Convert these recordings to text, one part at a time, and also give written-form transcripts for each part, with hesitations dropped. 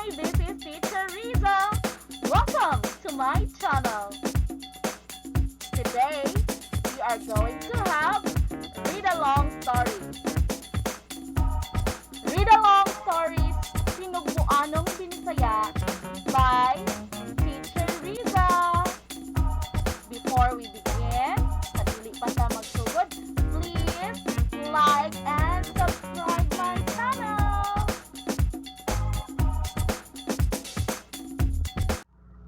Hi, this is Teacher Rizza. Welcome to my channel. Today, we are going to have read-along stories. Read-along stories, Sinugbuanong Binisaya by Teacher Rizza. Before we begin, sa dili pa ta magsugod, please like and subscribe my channel.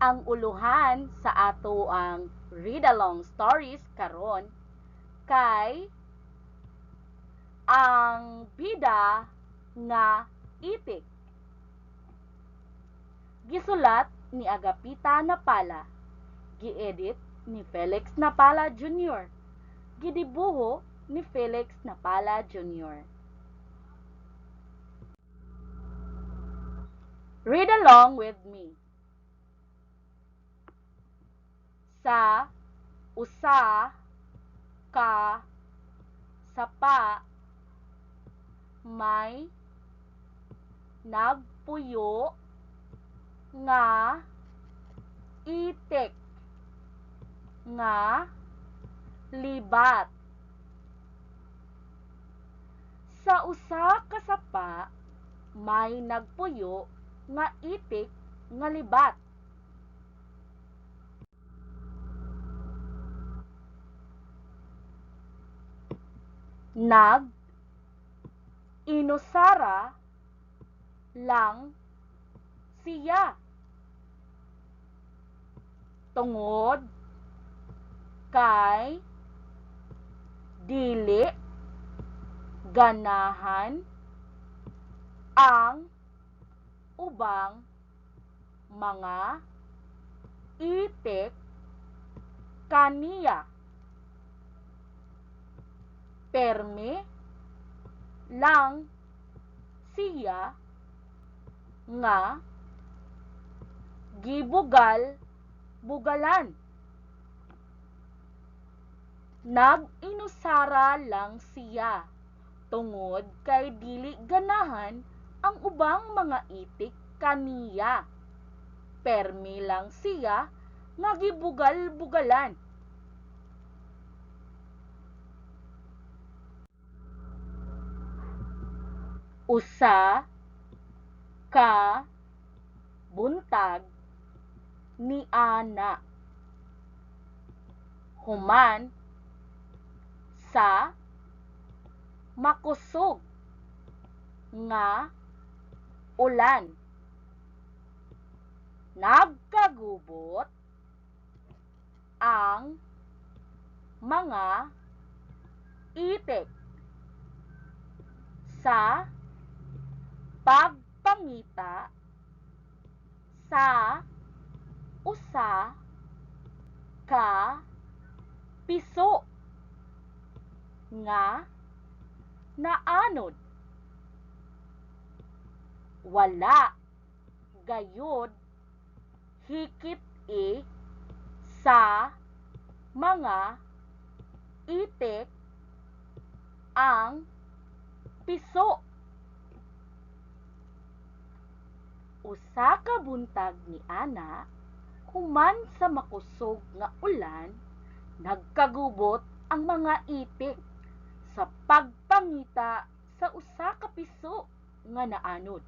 Ang uluhan sa ato ang read-along stories karon kay Ang Bida nga Itik. Gisulat ni Agapita Napala. Giedit ni Felix Napala Jr. Gidibuho ni Felix Napala Jr. Read along with me. Sa usa ka sapa may nagpuyo nga itik nga libat. Sa usa ka sapa may nagpuyo nga itik nga libat. Nag inusara lang siya tungod kay dili ganahan ang ubang mga itik kaniya. Permi lang siya nga gibugal-bugalan. Nag-inusara lang siya tungod kay dili ganahan ang ubang mga itik kaniya. Permi lang siya nga gibugal-bugalan. Usa ka buntag niana, human sa makusog nga ulan, nagkagubot ang mga itik sa pagpangita sa usa ka piso nga naanod. Wala gayud hikit-i sa mga itik ang piso. Usa ka buntag niana, human sa makusog nga ulan, nagkagubot ang mga itik sa pagpangita sa usa ka piso nga naanod.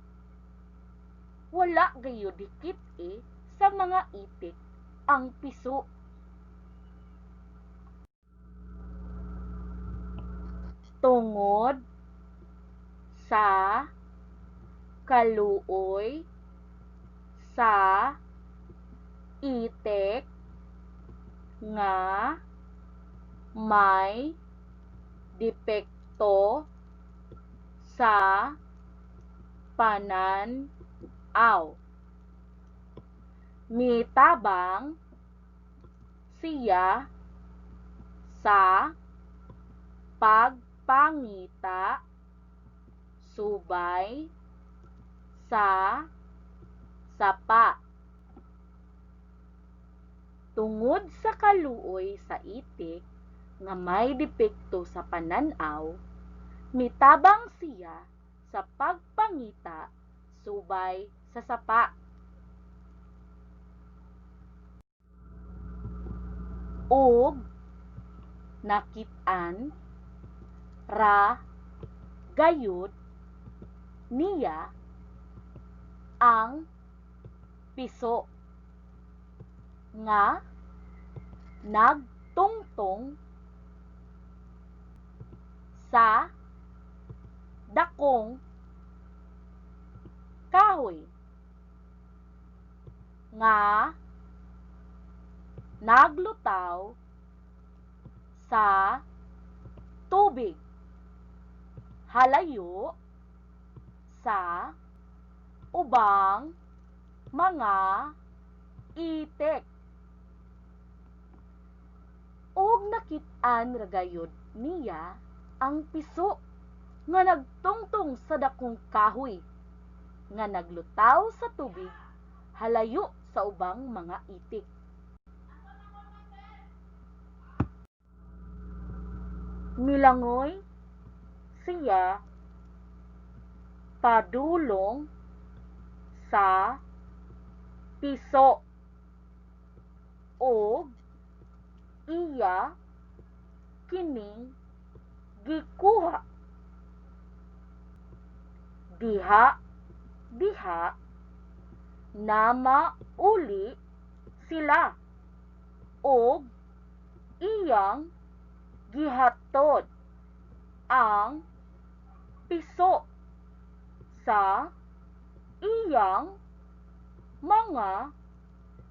Wala gayud hikit-i sa mga itik ang piso. Tungod sa kaluoy sa itik nga may depekto sa panan-aw, mitabang siya sa pagpangita subay sa sapa. Tungod sa kaluoy sa itik nga may depekto sa panan-aw, mitabang siya sa pagpangita subay sa sapa. Ug nakit-an ra gayud niya ang piso nga nagtungtong sa dakong kahoy nga naglutaw sa tubig halayo sa ubang mga itik. Ug nakit-an ra gayud niya ang piso nga nagtungtong sa dakong kahoy nga naglutaw sa tubig halayo sa ubang mga itik. Milangoy siya padulong sa piso ug iya kining gikuha. Diha-diha namauli sila ug iyang gihatod ang piso sa iyang mga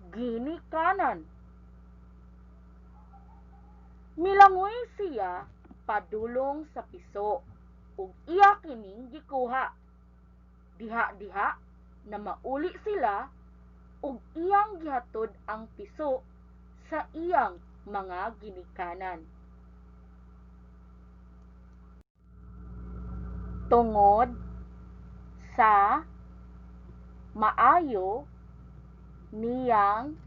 ginikanan. Milangoy siya padulong sa piso ug iya kining gikuha. Diha-diha namauli sila ug iyang gihatod ang piso sa iyang mga ginikanan. Tungod sa maayo niyang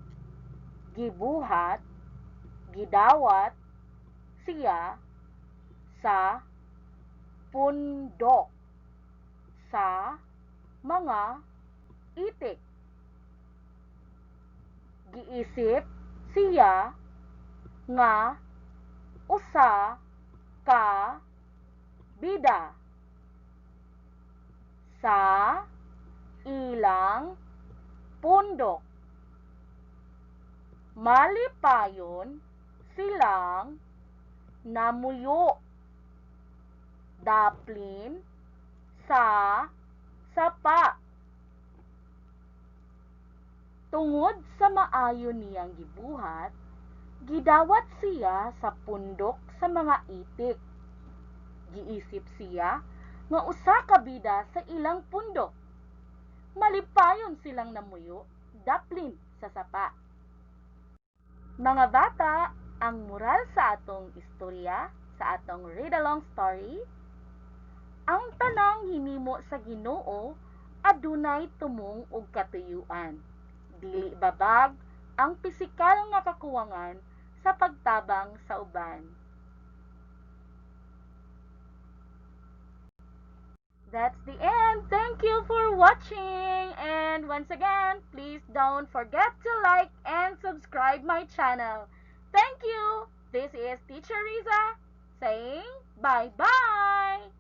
gibuhat, gidawat siya sa pundok sa mga itik. Giisip siya nga usa ka bida sa ilang pundok. Malipayon silang namuyo daplin sa sapa. Tungod sa maayo niyang gibuhat, gidawat siya sa pundok sa mga itik. Giisip siya nga usa ka bida sa ilang pundok. Malipayon silang namuyo daplin sa sapa. Mga bata, ang moral sa atong istorya, sa atong read-along story, ang tanang hinimo sa Ginoo adunay tumong ug katuyuan. Dili babag ang pisikal nga kakuwangan sa pagtabang sa uban. That's the end. Thank you for watching. And once again, please don't forget to like and subscribe my channel. Thank you. This is Teacher Riza saying bye-bye.